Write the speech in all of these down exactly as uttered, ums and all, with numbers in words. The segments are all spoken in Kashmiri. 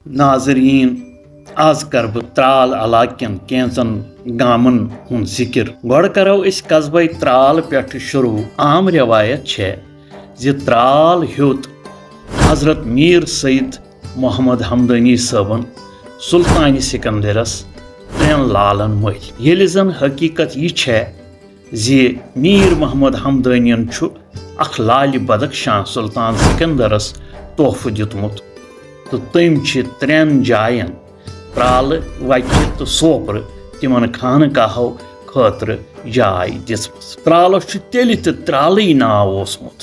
ناظرین، آز کرٕ بہٕ ترال علاقہٕ کٮ۪ن کینٛژن گامن ہُنٛد ذِکِر۔ گۄڈٕ کرو أسۍ قصبے ترال پٮ۪ٹھٕ شروع۔ عام رٮ۪وایت چھےٚ زِ ترال ہیوٚت حضرت میٖر سید محمد ہمدانی صٲبن سلطانِ سکندرس ترٛٮ۪ن لالن مٔلۍ، ییٚلہِ زن حقیٖقت یہِ چھےٚ زِ میٖر محمد ہمدانین چھُ اکھ لالہِ بدخشاں سلطان سکندرس تحفہٕ دیُتمُت، تہٕ تٔمۍ چھِ ترٛٮ۪ن جاین، ترالہٕ، وکہِ تہٕ سوپرٕ، تِمن خانقاہو خٲطرٕ جاے دِژمٕژ۔ ترالس چھُ تیٚلہِ تہِ ترالٕے ناو اوسمُت،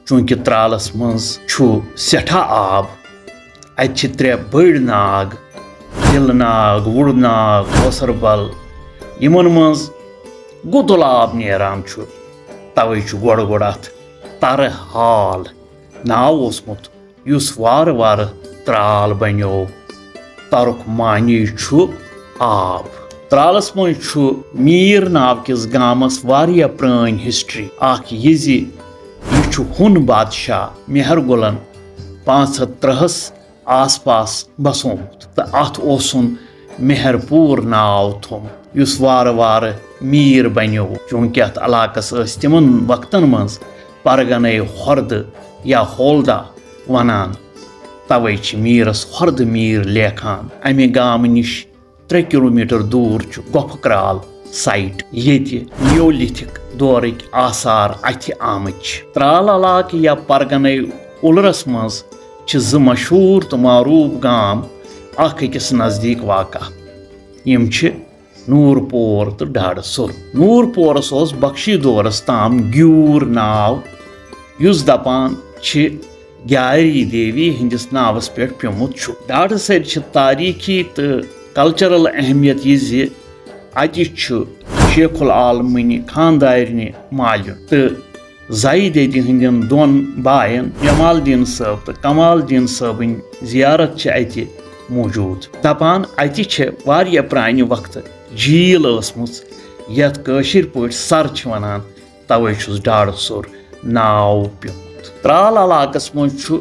چوٗنٛکہِ ترالس منٛز چھُ سٮ۪ٹھاہ آب۔ اتہِ چھِ ترٛےٚ بٔڑۍ ناگ، تِلہٕ ناگ، وُڑ ناگ، ہوسر بل، یِمن منٛز گُتُل آب نیران چھُ۔ توے چھُ گۄڈٕ گۄڈٕ اتھ ترٕ حال ناو اوسمُت، یُس وارٕ وارٕ ترال بنیوو۔ ترُک معنی چھُ آب۔ ترالس منٛز چھُ میٖر ناو کِس گامس واریاہ پرٲنۍ ہسٹری۔ اکھ یہِ زِ یہِ چھُ ہُن بادشاہ مہر گُلن پانٛژھ ہتھ ترٕہس آس پاس بسومُت تہٕ اتھ اوسُن مہر پوٗر ناو تھوٚومُت، یُس وارٕ وارٕ میٖر بنیوو۔ چوٗنٛکہِ اتھ علاقس ٲسۍ تِمن وقتن منٛز پرگنے ہۄردٕ یا ہولدا ونان، توے چھِ میٖرس ہۄردٕ میٖر لیکھان۔ امہِ گامہٕ نِش ترٛےٚ کلومیٹر دوٗر چھُ گۄپھٕ کرال سائٹ، ییٚتہِ نیولتھک دورٕکۍ آثار اتھِ آمٕتۍ چھِ۔ ترال علاقہٕ یا پرگنے اُلرس منٛز چھِ زٕ مشہوٗر تہٕ معروٗف گام اکھ أکِس نزدیٖک واقع۔ یِم چھِ نوٗر پور تہٕ ڈاڈٕ سُر۔ نوٗر پورس اوس بخشی دورس تام گیوٗر ناو، یُس دپان چھِ گیاری دیوی ہٕنٛدِس ناوس پٮ۪ٹھ پیوٚمُت چھُ۔ ڈاڈٕ سرِ چھِ تاریخی تہٕ کلچرل اہمیت یہِ زِ اتہِ چھُ شیخ العالمٕنہِ خاندارنہِ مالیُن تہٕ زَیہِ دٮ۪دِ ہٕنٛدٮ۪ن دۄن باین جمال الدین صٲب تہٕ کمال الدین صٲبٕنۍ زیارت چھِ اتہِ موجود۔ دپان اتہِ چھِ واریاہ پرانہِ وقتہٕ جھیٖل ٲسمٕژ، یتھ کٲشِر پٲٹھۍ سر چھِ ونان، توے چھُس ڈاڈٕ سُر ناو پیوٚمُت۔ ترال علاقس منٛز چھُ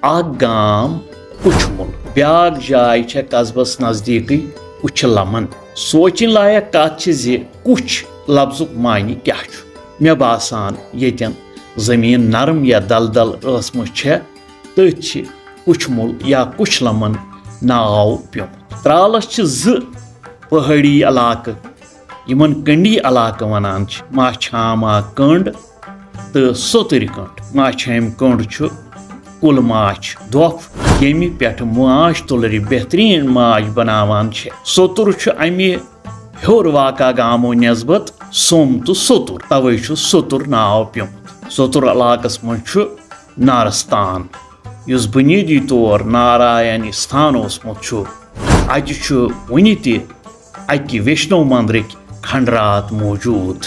اکھ گام کُچھ مُل، بیاکھ جاے چھےٚ قصبس نزدیٖکٕے کُچھ لمن۔ سونچِنۍ لایق کتھ چھِ زِ کُچھ لفظُک معنی کیاہ چھُ؟ مےٚ باسان ییٚتٮ۪ن زٔمیٖن نرم یا دلدل ٲسمٕژ چھےٚ، تٔتھۍ چھِ کُچھ مُل یا کُچھ لمن ناو پیوٚمُت۔ ترالس چھِ زٕ پہٲڑی علاقہٕ، یِمن کنڈی علاقہٕ ونان چھِ، ماچھاما کنڈ تہٕ سوتٕرۍ کنڈ۔ ماچھامہِ کنڈ چھُ کُل ماچھ دۄپھ، ییٚمہِ پٮ۪ٹھٕ ماچھ تُلرِ بہتریٖن ماچھ بناوان چھِ۔ سوتُر چھُ امہِ ہیوٚر واقع گامو نسبت سوٚم تہٕ سوتُر، توے چھُ سوتُر ناو پیوٚمُت۔ سوتُر علاقس منٛز چھُ نارستان، یُس بُنیٲدی طور ناراین استھان اوسمُت چھُ۔ اتہِ چھُ وُنہِ تہِ اکہِ ویشنو مندرٕکۍ کھنڈرات موجود۔